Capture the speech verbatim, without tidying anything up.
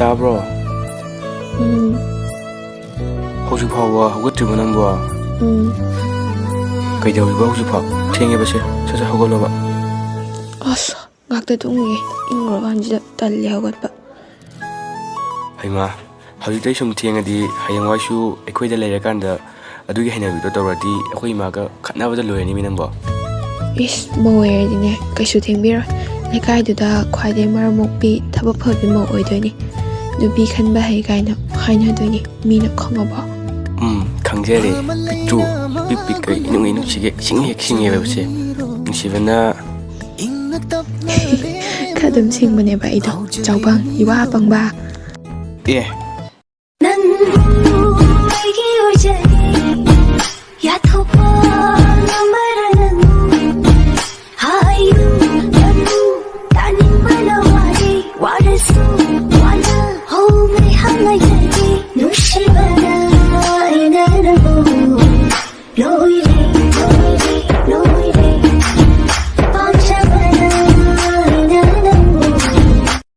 ꯇꯥꯕ꯭ꯔꯣ? ꯎꯝ꯫ ꯍꯧꯖꯤꯛ ꯐꯥꯎꯕ ꯍꯧꯒꯠꯇ꯭ꯔꯤꯕꯣ ꯅꯪꯕꯣ? ꯎꯝ꯫ ꯀꯩꯗꯧꯔꯤꯕ ꯍꯧꯖꯤꯛ ꯐꯥꯎ? ꯊꯦꯡꯉꯦꯕꯁꯦ, ꯁꯠ ꯁꯠ ꯍꯧꯒꯠꯂꯣꯕ꯫ ꯑꯁ, ꯉꯥꯛꯇ ꯇꯨꯝꯒꯤꯒꯦ꯫ ꯏꯪꯈ꯭ꯔꯀꯥꯟꯁꯤꯗ ꯇꯜꯂꯦ ꯍꯧꯒꯠꯄ꯫ ꯍꯩꯃꯥ, ꯍꯧꯖꯤꯛꯇꯩ ꯁꯨꯝ ꯊꯦꯡꯉꯗꯤ ꯍꯌꯦꯡꯋꯥꯏꯁꯨ ꯑꯩꯈꯣꯏꯗ ꯂꯩꯔꯀꯥꯟꯗ ꯑꯗꯨꯒꯤ ꯍꯩꯅꯕꯤꯗꯣ ꯇꯧꯔꯗꯤ ꯑꯩꯈꯣꯏ ꯏꯃꯥꯒ ꯈꯠꯅꯕꯗ ꯂꯣꯏꯔꯅꯤꯃꯤ ꯅꯪꯕꯣ꯫ ꯏꯁ, ꯃꯧ ꯑꯣꯏꯔꯗꯤꯅꯦ ꯀꯩꯁꯨ ꯊꯦꯡꯕꯤꯔꯣꯏ꯫ ꯂꯩꯀꯥꯏꯗꯨꯗ ꯈ꯭ꯋꯥꯏꯗꯩ ꯃꯔꯝ ꯃꯣꯛꯄꯤ, ꯊꯕꯛ ꯐꯕꯤ ꯃꯧ ꯑꯣꯏꯗꯣꯏꯅꯤ꯫ ꯅꯨꯄꯤ ꯈꯟꯕ ꯍꯩ ꯀꯥꯏꯅ ꯍꯥꯏꯅꯗꯣꯏꯅꯤ꯫ ꯃꯤꯅ ꯈꯪꯉꯕꯣ? ꯎꯝ, ꯈꯪꯖꯔꯦ꯫ ꯄꯤꯛꯇ꯭ꯔꯨ, ꯄꯤꯛ ꯄꯤꯛꯈꯩ ꯏꯅꯨꯡ ꯏꯅꯨꯡꯁꯤꯒꯦ, ꯁꯤꯡꯍꯦꯛ ꯁꯤꯡꯉꯦꯕꯁꯦ꯫ ꯅꯨꯡꯁꯤꯕꯅ꯫ ꯈꯔ ꯑꯗꯨꯝ ꯁꯤꯡꯕꯅꯦꯕ ꯑꯩꯗꯣ꯫ ꯆꯥꯎꯕꯪ, ꯏꯋꯥ ꯄꯪꯕ꯫ ꯑꯦ, ꯅꯪꯕꯨ ꯑꯩꯒꯤ ꯑꯣꯏꯖꯔꯦ꯫ ꯌꯥꯊꯣꯛꯄ ꯉꯝꯕꯔꯥ ꯅꯪ? ꯍꯥꯏꯌꯨ, ꯅꯪꯕꯨ ꯇꯥꯅꯤꯡꯕꯅ ꯋꯥꯔꯦ꯫ ꯋꯥꯔꯁꯨ ꯋꯥꯅ ꯍꯧꯃꯩ ꯍꯥꯡꯉꯩ ꯂꯩꯔꯦ꯫ ꯅꯨꯡꯁꯤꯕꯅ ꯑꯩꯅ ꯅꯪꯕꯨ ꯂꯣꯏ